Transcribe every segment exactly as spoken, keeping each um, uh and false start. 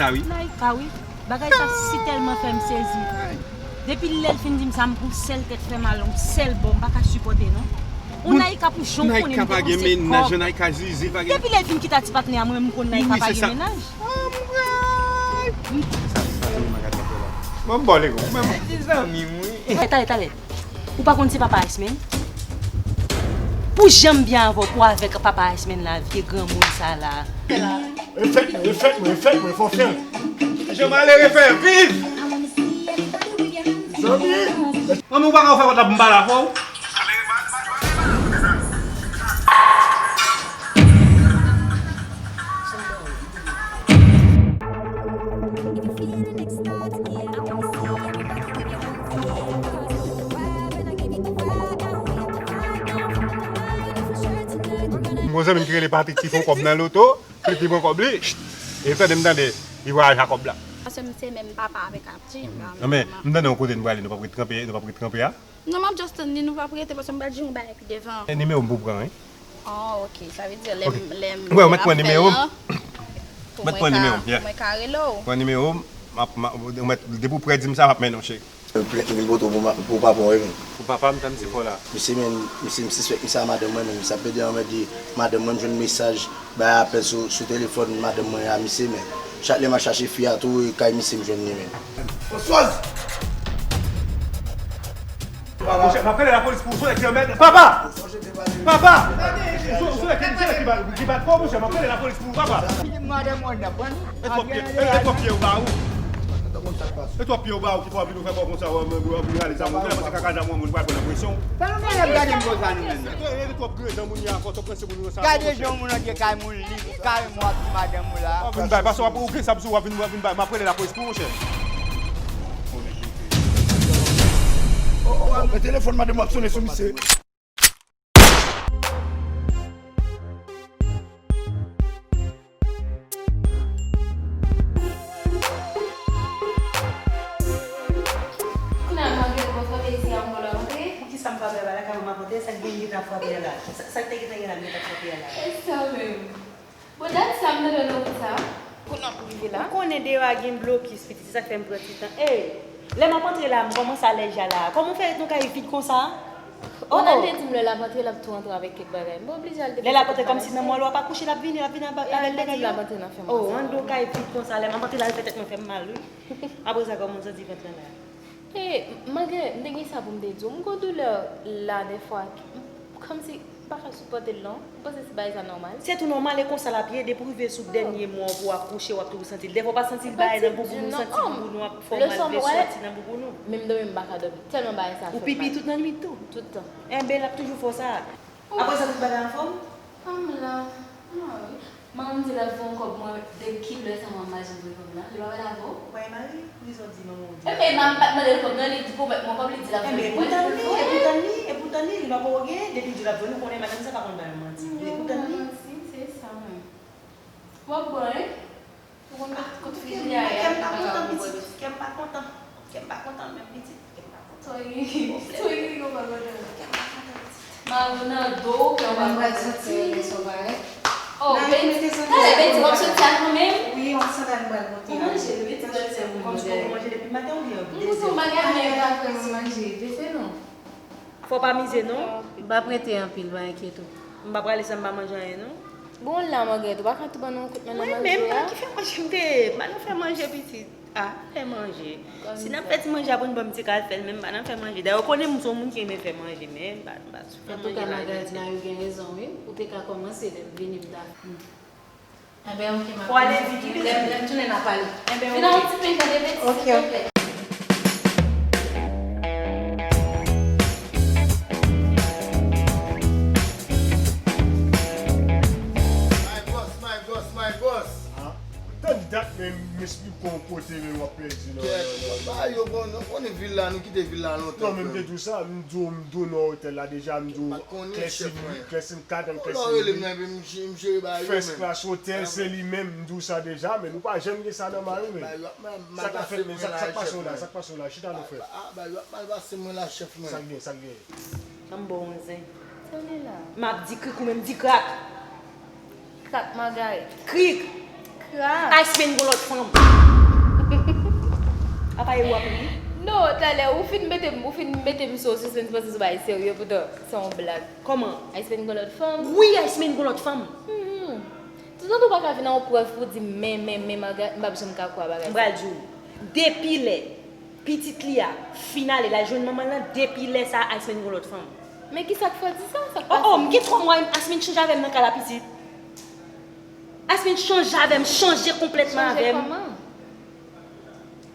Sa wi. Naïka, wi. Bagay sa si tèlman fè m sezi. Depi lè l fin di m sa, m gon sèl tèt fè mal, yon sèl bò, m pa ka sipòte, non. Yon Naïka pou jan w konnen m depanse kòb. Depi lè l fin kite a ti patnè a, mwen menm m konn Naïka pa gen mennaj. Bon, bon, lego. Ti zanmi m, wi. Talè, talè. Ou pa konn se papa Iceman? Pou jan m byen avè w, pou avèk papa Iceman la, vye granmoun sa la. Refèt mwen, refèt mwen, refèt mwen, fò fè l. Jan malere fè viv! Zanmi! Manmi, ou pa ka fè kontak m pale avè w? M gon zanmi m ki rele Patrick ki fè yon kòb nan loto, li ki pran kòb li, e tande m tande, li vwayaje a kòb la. Paske m se menm papa avèk Apti. Non, men, m tande yon kote nou prale, nou p ap ret kanpe, nou p ap ret kanpe a? Non, m ap just tann li, nou p ap rete, paske m pral jere yon bagay pi devan. E nimewo m pou pran, wi. Oh, ok. Sa vle di, lè m, lè m, lè m ap fè l lan, pou mwen ka, pou mwen ka rele w. Pran nimewo m, m ap, m ap, ou mèt, depi w prè, di m sa, m ap mennen w, cheri. Plent m vin pote w pou ma-, pou papa w, wi, men. Pou papa m, tann se fò la. Misye, men, misye, m sispèk misye a madanm mwen, men misye ap pede anmède madanm mwen, m jwenn mesaj, bay apèl sou, sou telefòn madanm mwen a misye, men. Chak lè m ap chache fi a tou, e kay misye m jwenn li, men. Françoise! Monchè, m ap rele lapolis pou w, sonje ki anmède. Papa! Papa! Sonje ki, sonje ki bat, ki bat kò w, monchè, m ap rele lapolis pou w, papa. Madanm mwen nan pran. E twòp pye, e, e twòp pye yo ba ou. E twòp pye yo ba ou ki fè w ap vin fè kò konsa, w ap vin rale zam ou. Ou konnen se kaka zam ou, moun pral pran nan presyon. Sa nou genlè ap gade m konsa nou menm nan? E twòp grenn moun ya, fò w prese moun nan sa. Gade jan moun nan gen kay moun li, kareman w ap di madanm ou la. W ap vin bay, paske w ap, ou gen sa sou w, w ap vin, w ap vin bay. M ap rele lapolis pou ou, monchè. Oh, oh, oh, men telefòn madanm w ap sonnen sou misye. Kounye a, malgre l pa frape isi a, m pral rantre. Poukisa m frape a lakay ou, m ap rantre? Sa k gen, m gentan frape a la? Sa, sa k te gentan gen la, m gentan frape a la? E sa menm. Bon, dat sa m tande nan wout sa. Kounye a pou rive la. Ou konnen deyò a gen blokis, pitit, se sa k fè m pran ti tan. Ey, lè m ap antre la, m kòmanse alèje a la. Kòman w fè nou kay vid konsa? Oh, oh. Nan te di m lè l ap antre, l ap tou antre avèk kèk bagay. M pa oblije al depoze kèk bagay. Lè l ap antre kòmsi nan mòl ou a pa kouche, l ap vini, l ap vini avèk bagay yo. E, ann di w kay vid konsa, lè m ap antre la, l fè tèt mwen fè m mal, wi. Apre sa, kòman w santi vant lan la? E, malgre m te gen sa pou m te di w, m gon doulè la dèfwa, kòmsi m pa ka sipòte l non. M panse se bagay sa nòmal. Se tou nòmal, e konsa l ap ye, depi w rive sou dènye mwa w pou w akouche, w ap toujou santi l. Dèfwa w pa santi l, bagay nan bouboun ou, santi bouboun ou ap fè w mal, vle sòti nan bouboun ou. Menm dòmi m pa ka dòmi, tèlman bagay sa fè m mal. Ou pipi tout nan nwit tou? Tout tan. Enben, l ap toujou fè w sa. Apre sa, tout bagay anfòm? Anm la. Ah, wi. Manman m di l ap voye yon kòb mwen, de kilè sa mwen imajine voye kòb la? Li pa pale avè w? Ou pa gen mari? Poukisa w di manman w di? Enben, m pa t mande l kòb nan, li di pou mèt mwen kòb, li di l ap voye pou mwen, li pou l voye. Enben, e pou tann li, e pou tann li, e pou tann li, li pa poko gen, depi l di l ap voye, nou konnen madanm sa pa konn bay manti. Li pou tann li. Non, manti, se sa menm. W ap bwè, wi. Ou konn tout, tout fini a, kè m pa kontan, pitit. Kè m pa kontan. Kè m pa kontan menm, pitit. Kè m pa kontan. Soyi, soyi, yo pa kontan. Kè m pa kontan, pitit. Mari w nan do w, kè w pa kontan. Mwen pral soti, sa w parèt. Oh, Betty, talè, Betty, w ap soti a kanmenm? Wi, yon sandal m pral pote a. Ou manje, Betty, bèl sè m. Kòmsi w poko manje depi maten oubyen? M pouse yon bagay, men m pa fè manje, Betty, non. Fò w pa mize non. M p ap rete anpil, pa enkyete w. M pa prale san m pa manje anyen non. Bon la, Margaret, ou pa ka tou ban nou yon kout men nan manje a? Mwen menm, pa ki fè manje m te ye, m pa nan fè manje pitit. Ah, fè manje. Si n ap fè ti manje a pou n ban m ti kal fè l, men m pa nan fè manje. Dayè, ou konnen m se yon moun ki renmen fè manje, men m pa, m pa sou fè manje la. Antouka, Margaret, Nayou gen rezon, wi. Ou te ka kòmanse lè m vini, m ta fini. Enben, oke, m ap vini. Fò ale vit, wi, pitit. Lè m, lè m tounen, n a pale. Enben, oke. Vin ak yon ti pen, tande, Betty, silvouplè. My boss, my boss, my boss. Ah, tann dat, men m esplike w kote, men w ap pèdi, non, non, non, non. Ba yo bon, nou konnen vil la, nou kite vil la lontan, frè m. Non, men m te di w sa, m di w, m di w non otèl la deja, m di w Clèsin uit, Clèsin kat, Clèsin uit. First class hotel, se li menm, m di w sa deja, men nou pa janm gen sa nan mari, men. Sa k ap fèt, men sa k pase w la, sa k pase w la, chita non, frè. Ba yo ap mal pase mwen la, chèf mwen. Sa k gen, sa k gen? An m ba w yon zen. Tande la. M ap di krik ou menm di krak. Krak Margaret. Krik! Iceman gon lòt fanm. Apa e w ap ri? Non, talè, ou fin mete m, ou fin mete m sou sispann, panse se yon bagay serye, poutan se yon blag. Kòman? Iceman gon lòt fanm? Wi, Iceman gon lòt fanm. Hmm. Toutan ou pa ka vin ak yon prèv pou di m, men, men, men, Margaret, m p ap janm ka kwè bagay sa. M pral di w. Depi lè pitit li a fin ale, l al jwenn manman l lan, depi lè sa a, Iceman gon lòt fanm. Men kisa k fè w di sa? Sa k pase? Oh, oh, m gen twa mwa, Iceman chanje avè m nan kay la, pitit. Asmin chanje avè m, chanje konplètman avè m. Chanje kòman?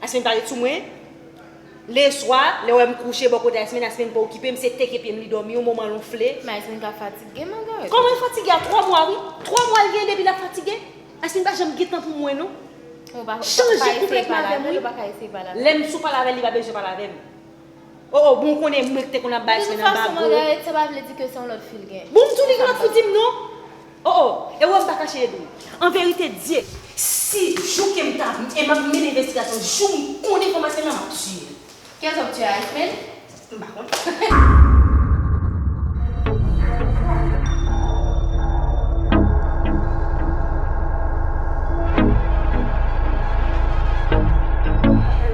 Asmin pa ret sou mwen. Leswa, lè w wè m kouche bò kote Asmin, Asmin pa okipe m, se teke pye m li dòmi, yon moman l wonfle. Men Asmin ka fatige, Margaret. Kòman l fatige a twa mwa, wi? Twa mwa l gen depi l ap fatige. Asmin pa janm gen tan pou mwen, non. Chanje konplètman avè m, wi. Lè m sou pale avè l, li pa bezwen pale avè m. Oh, oh, bon, ou konnen mwen ki te konn ap bay Asmin anba gwo. De tout fason, Margaret, sa pa vle di ke se yon lòt fi l gen. Bon, m tou li gen lòt fi di m non. Oh, oh, e wè m pa kache de w. An verite, Dye, si jou ke m ta, e m ap mennen envestigasyon, jou m konn enfòmasyon nan, m ap tiye l. Kiyès w ap tiye a, Asmin? M pa konn.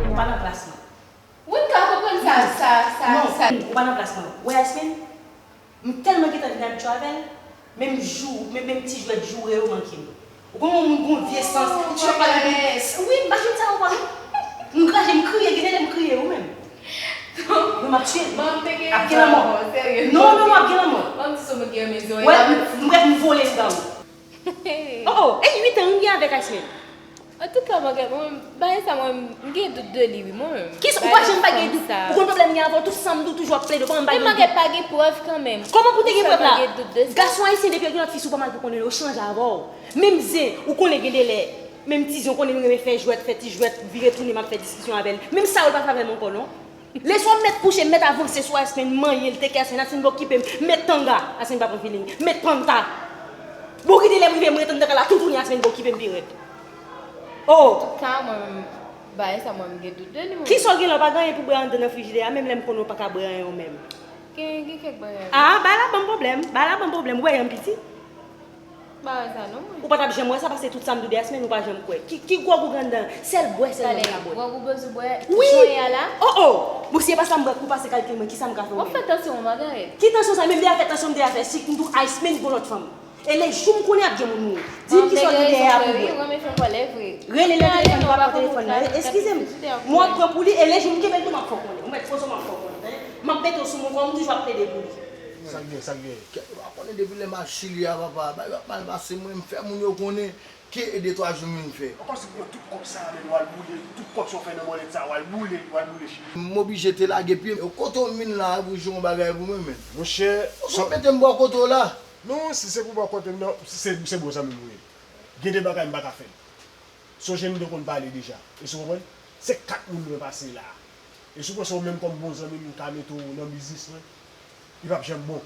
Ou pa nan plas mwen. Wi, m ka konprann sa, sa, sa, sa. Non, ou pa nan plas mwen. Ou wè Yasmin? M tèlman gentan vin abitye avè l, menm jou, menm, menm ti jwèt joure yo manke m. Ou konn yon moun gon vye sans, ti jwèt pale de, wi, m pa jwenn sa ankò non. M krache, m kriye, gen de lè m kriye, ou menm. Non, m ap tiye l. Ap gen lanmò. Non, non, non, ap gen lanmò. Wè, m, m, m vole l ba ou. Oh, oh, e uit an wi m gen avèk Asmin. Antouka, Margaret, mwen, bagay sa, mwen, m gen dout de li, wi, mwen menm. Kisa, ou pa janm pa gen dout? Ou konn pwoblèm li avè w, tout sa m di w toujou ap plede, ou pa janm pa gen dout. Men Margaret pa gen prèv kanmenm. Kòman pou te gen prèv la? Gason ayisyen, depi yo gen lòt fi sou pa mal pou konnen yo chanje avè w. Menm zen, ou konnen gen de lè, menm ti zen, ou konnen m renmen fè jwèt, fè ti jwèt, vire tounen, m ap fè diskisyon avè l. Menm sa yo l pa fè avè m ankò, non. Leswa m mèt kouche, m mèt avanse sou Asmin, m manyen l, teke Asmin, Asmin pa okipe m, m mèt tanga, Asmin pa pran feeling, m mèt panta. Bon, gen de lè m rive, m ret anndan kay la, toutouni Asmin pa okipe m pi rèd. Oh! Antouka, mwen menm, bagay sa, mwen, m gen dout de li, mwen. Kisa w gen la, w pa gen anyen pou bwè anndan nan frijidè a, menm lè m konnen w pa ka bwè anyen ou menm. Gen, gen kèk bagay, wi. Ah, bagay la ban m pwoblèm, bagay la ban m pwoblèm, ou bwè anyen piti? M pa wè sa non, mwen. Ou pa t ap janm wè sa, paske tout sa m di w de Yasmin, ou pa janm kwè. Ki, ki gwòg ou gen anndan? Sèl bwè, sèl mwen ka bwè. Gwòg ou bezwen bwè? Wi. Jan y a la? Oh, oh! Bon, si e pa sa m bwè, kou pase kalkil mwen, kisa m ka fè ou menm? W ap fè tansyon w, Margaret. Ki tansyon sa? Menm de afè tansyon m de afè, si m di w Yasmin gon lòt fanm. E le jou m konnen ap gen moun mouri. Di m kisa w gen dèyè a pou mwen. Rele nan telefòn, li pa pran telefòn nan. Eskize m. Mwen ap pran pou li, e le jou m kenbe l tou, m ap fè w konnen. Ou mèt poze w, m ap fè w konnen, tande? M ap mete w sou mouv ou, m toujou ap plede pou li. Sa k gen, sa k gen? Kè, ou pa konnen depi lè m al Chili a, papa, bagay yo ap mal pase mwen, m fè moun yo konnen ke e de twa jou m vin fè. Ou panse pou tout kòb sa a, men w al boule, tout kòb sa w fè nan bòlèt sa a, w al boule, w al boule Chili. M oblije te lage pye m. Kote w vin la a pou jwe yon bagay pou mwen, men. Monchè, ou sot mete m bò kote w la. Non, si se pou bò kote m nan, se, se bò sa menm wi. Gen de bagay m pa ka fè. Sonje nou te konn pale deja. Èske w konprann? Se kat moun mwen pase la. Èske w panse w menm kòm bon zanmi m, m ka mete w nan biznis mwen? Li p ap janm bon.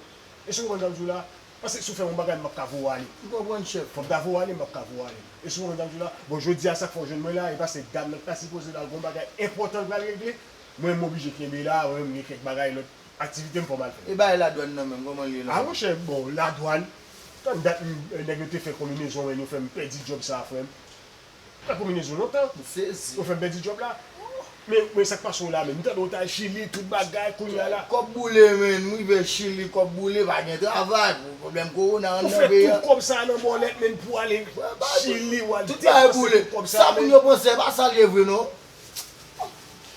Èske w konprann sa m di w la? Paske si w fè yon bagay, m p ap ka voye w ale. M konprann, chèf. Fò m ta voye w ale, m p ap ka voye w ale. Èske w konprann sa m di w la? Bon, jodi a, sa k fè w jwenn mwen la, e paske dam nan ta sipoze l al gon bagay enpòtan l pral regle. Mwen, m oblije kenbe la, mwen menm, m gen kèk bagay lòt aktivite m fò m al fè. E bagay ladwàn nan menm, kòman l ye la? A, monchè, bon, ladwàn, tann dat m, nèg yo te fè konbinezon, men yo fè m pèdi djòb sa a, frè m. Fè konbinezon lontan. M sezi. Yo fè m pèdi djòb la. Men, men sa k pase w la menm? M tande w t al Chili, tout bagay, kounye a la. Kòb boule, menn. M rive Chili, kòb boule, pa gen travay. Pou pwoblèm kowona anndan peyi a. Ou fè tout kòb sa a nan bòlèt, menn, pou ale Chili, w al depanse tout kòb sa a, menn. Tout bagay boule. Sa moun yo panse, e pa sa l ye vre, non.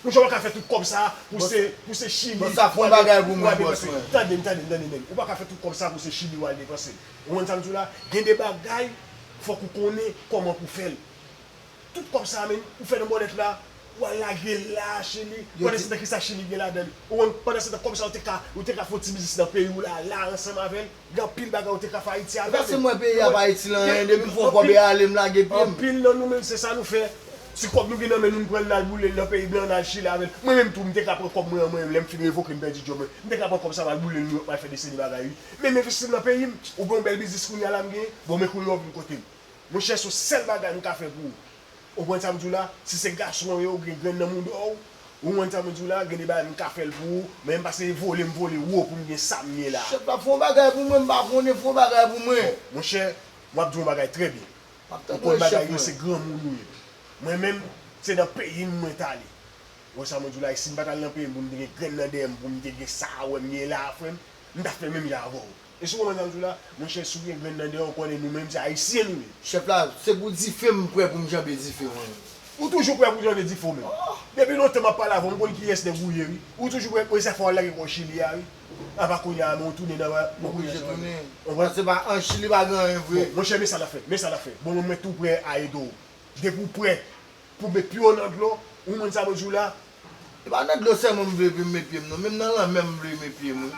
Monchè, w pa ka fè tout kòb sa a pou se, pou se Chili, pou ale, pou al depanse. Tande m, tande m, tande m, menn. Ou pa ka fè tout kòb sa a pou se Chili, w al depanse. Ou konprann sa m di w la? Gen de bagay, fòk ou konnen kòman pou fè l. Tout kòb sa a, menn, ou fè nan bòlèt la, w al lage l la, Chili. Pandan se tan, kisa Chili gen ladan l? Ou konn, pandan se tan, kòb sa a, ou te ka, ou te ka fè yon ti biznis nan peyi w la, la, ansanm avè l. Gen anpil bagay ou te ka fè Ayiti avè l. E pa se mwen peyi a pa Ayiti lan, anyen, depi m fè yon kòb e ale, m lage pye m. Anpil nan nou menm, se sa nou fè. Ti kòb nou gen nan men nou, n pran l, n al boule l nan peyi blan, n al Chili avè l. Mwen menm tou, m te ka pran kòb mwen an, mwen menm, lè m fin revoke, m pèdi djòb mwen. M te ka pran kòb sa, m al boule l, nou, m al fè de seri bagay, wi. Men m envesti m nan peyi m, ou gen yon bèl biznis kounye a la m genyen, bon, men kounye a w vin kote m. Monchè, se yon sèl bagay m ka fè pou ou. Ou konprann sa m di w la? Si se gason w ye, ou gen grenn nan mouda w, ou konprann sa m di w la, gen de bagay m ka fè l pou ou, men m pa se vole m vole wo pou m gen sa m ye la. Chèf la, fè yon bagay pou mwen, m pa konnen, fè yon bagay pou mwen. Monchè, m ap di w yon bagay trè byen. Ou konn bagay yo, se granmoun ou ye. Mwen menm, se nan peyi m mwen t ale. Ou wè sa mwen di w la, e si m pa t al nan peyi m pou m te gen grenn nan dèyè m, pou m te gen sa a wè m ye la a, frè m, m t ap fè menm jan avè w. E si w konprann sa m di w la, monchè, si w gen grenn nan dèyè w, konnen nou menm se Ayisyen nou ye. Chèf la, se pou dife m prè pou m janbe dife mwen. Ou toujou prè pou janbe dife w menm. Depi lontan m ap pale avè w, m konn kiyès nèg ou ye, wi. Ou toujou prè, prè sa fè w al lage kò Chili a, wi. Apa kounye a, men w tounen nan, nan oblije tounen. Paske pa an Chili pa gen anyen vre. Bon, monchè, men sa n ap fè, men sa n ap fè. Bon, mwen, mwen tou prè a ede w. Depi w prè pou met pye w nan dlo, ou konprann sa mwen di w la? E pa nan dlo sèlman m vle met pye m non, menm nan lanmè m vle met pye m wi.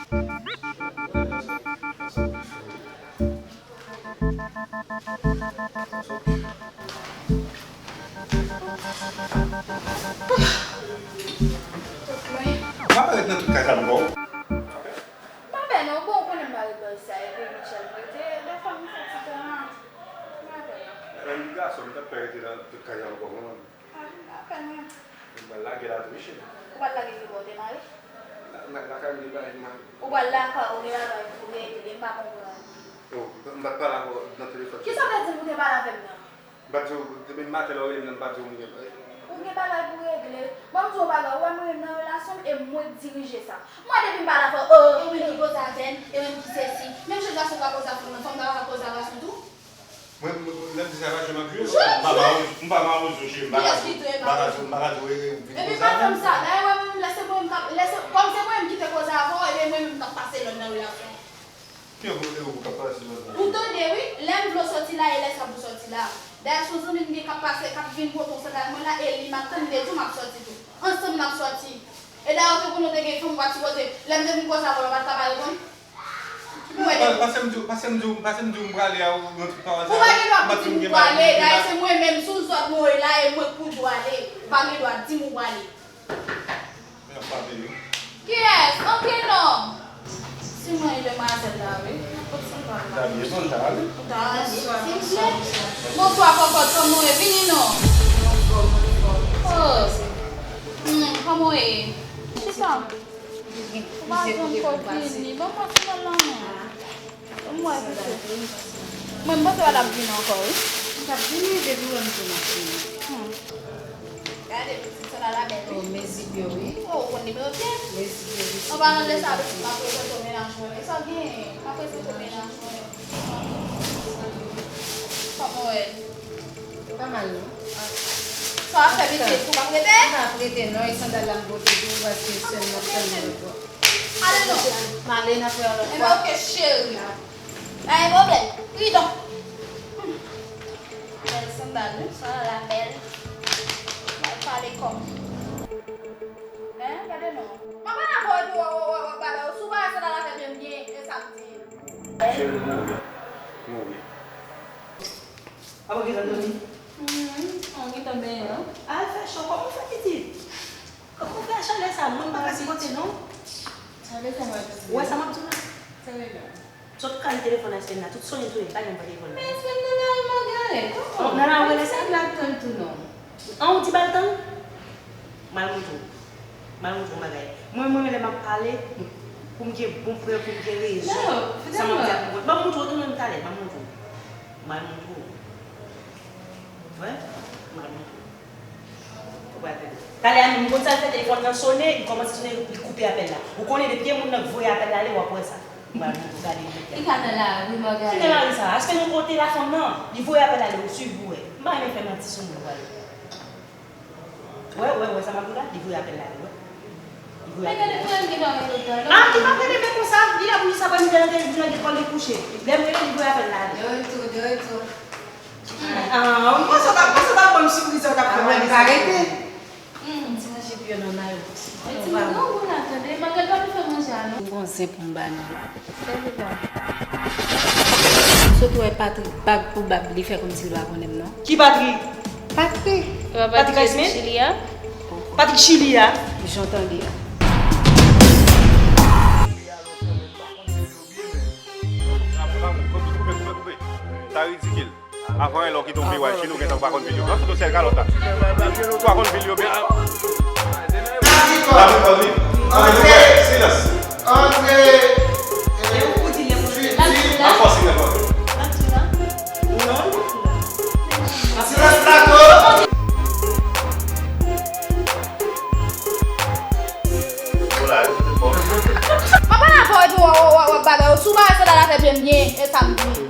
M pa ret nan tout kay sa ankò. M pa pè non, bon, ou konnen m pa ret bò isi a, epi Michel m rete, dèfwa m fè ti tan an. M pa pè non. Menm gason, m t ap pè rete nan tout kay sa ankò, mwen menm. Ah, m pa pè non. M pral lage la tou, wi, cheri. Ou pral lage ki bò, ou te mare? La, la, lakay m, gen bagay m mare. Ou pral lakay ou, gen bagay pou regle, m pa konprann. Oh, m pa t pale avè w nan telefòn, cheri. Kisa w te di m pou te pale avè m nan? M pa t di w, depi maten lè w rele m nan, m pa t di w m gen bagay. Ou gen bagay pou regle. Ban m di w yon bagay, ou wè mwen menm nan relasyon m, e mwen k dirije sa. Mwen depi m pale avè w, oh, e mwen ki koze avè l, e mwen ki sesi. Menm jan gason ka koze avè fanm nan, fanm nan pa ka koze avè gason tou? Mwen, mwen, lè m di sa, pa jwe m ap jwe. M pa mawozo, m pa mawozo, cheri, m pa ka di w, m pa ka di w, m pa ka di w, e, e, vin koze avè m. Epi pa fè m sa, dayè, wè mwen menm, lè se mwen menm k ap, lè se, kòm se mwen menm ki te koze avè w, ebyen mwen menm k ap pase lòn nan relasyon an. Ki yon gwo ewo pou k ap pase nan. Ou tande wi, lè m vle w sòti la, e lè sa pou sòti la. Dayè, se yon zanmi m gen k ap pase, k ap vin pote yon sandal mwen la, e li m ap tann, m te di w m ap sòti tou. Ansanm n ap sòti. E dayè, ou te konnen w te gen fanm, ou pa t sipoze. Lè m te vin koze avè w, ou pa t ka pa reponn? Ou wè depi. Pase m di w, pase m di w, pase m di w m prale a, ou rantre pa wè sa. Ou pa gen dwa pou di m ou prale, dayè, se mwen menm, sou zòd mwen ye la, e mwen k pou di w ale. Ou pa gen dwa di m ou prale. Men ap frape yo. Kiyès? Antre non. Si mwen e demwazèl la, wi. Kot sandal la? Ou ta byen konn sa, wi. Ou ta byen. Bonswa, bonswa, bonswa. Bonswa, kòkòt, kòman w ye? Vini non. Mwen anfòm, mwen anfòm. Oh. Hmm, kòman w ye? Chita. Ou pa janm ko vini. Ban mwen sandal la non. Mwen, mwen, mwen panse w ap vin ankò, wi. M t ap vini, depi w wè m tou m ap vini. Hmm. Gade, pitit, sa la, la bèl, wi. Oh, men zip yo, wi. Oh, ou konn nimewo pye. Men zip yo, wi. An palan de sa, pitit, m ap prezante w mennaj mwen. E sa w genyen? M ap prezante w mennaj mwen. Kòman w wè l? Pa mal, non. Sa w ap fè, pitit? Ou p ap rete? M p ap rete, non. E sandal la m pote tou, paske sèl m ap tann nan. Ale non. M ale, n ap wè yon lòt fwa. Ebyen, oke, cheri. Pa gen pwoblèm. Pridon. Bèl sandal, wi. Sandal la bèl. Mwen pale kòm. Hein, gade non. Mwen pa dakò epi w, w, w, w, w, w, si w pa wè sandal la fè byen byen, e sa m di. Cheri, m mouri. M mouri. Apa w gentan dòmi? Mhm. An, gentan benyen, non? Al fè cho, kòman w fè pitit? Kòman w fè chalè sa? Mwen m pa ka sipòte non. Chalè sa mwen pitit. Ou wè sa m ap di w la? Sa rele. Sot kale telefòn Aspen la, tout sonnen tounen, pa janm pran telefòn nan. Men Aspen nan la wi Margaret, kòman? Nan la ou rele sa? Aspen la ap tann tou non. An ou di ba l tann? M al montre w. M al montre w yon bagay. Mwen, mwen menm lè m ap pale, pou m gen bon prèv, pou m gen rezon. Sa m ap di a pou mwen. M ap montre w tou menm talè, m ap montre w. M al montre w. Wè, m al montre w. Ou pral tande. Talè a menm, ou konn sa l fè, telefòn nan sonnen, li kòmanse sonnen, li koupe apèl la. Ou konnen depi gen moun nan k voye apèl la ale, w ap wè sa. Ou pral montre w gade nèg la. Li ka nan lari, Margaret. Ki nan lari sa? Achte yon kote la fanm nan, li voye apèl la ale, ou swiv pou wè. M pa renmen fè manti sou moun, ou pral wè. Wè, wè, wè, sa m ap di w la, li voye apèl la ale, wè. Li voye apèl la ale. Men gade frè m ki pa rele w la. Ah, li pa rele men konsa, li la pou li sa pa vin lage, vin lage kò l, li kouche. Lè m rele, li voye apèl la ale. De retour, de retour. Ah, m panse w t ap, panse w t ap ban m sipriz, w t ap fè m rele sa. Mwen pa rete. Hmm, ti manje pye non, Nayou. Men ti moun, non, ou la tande, Margaret pa vin fè manje a, non. Ou gon zen pou m ba nou. Sèvi pa. M sot wè Patrick bag pou bag, li fè kòmsi l pa konnen m non. Ki Patrick? Patrick. Patrick Asmin? Chili a? Patrick Chili a? Jan w tande a. Koupe, koupe, koupe. Sa ridikil. Avan lè w kite yon miray, chini w gentan pa konn vil yo. Nan foto sèl kalòt la. Ou pa konn vil yo byen. Silans. Antre. Fiti. An fòs, silans. Non. E sa m di.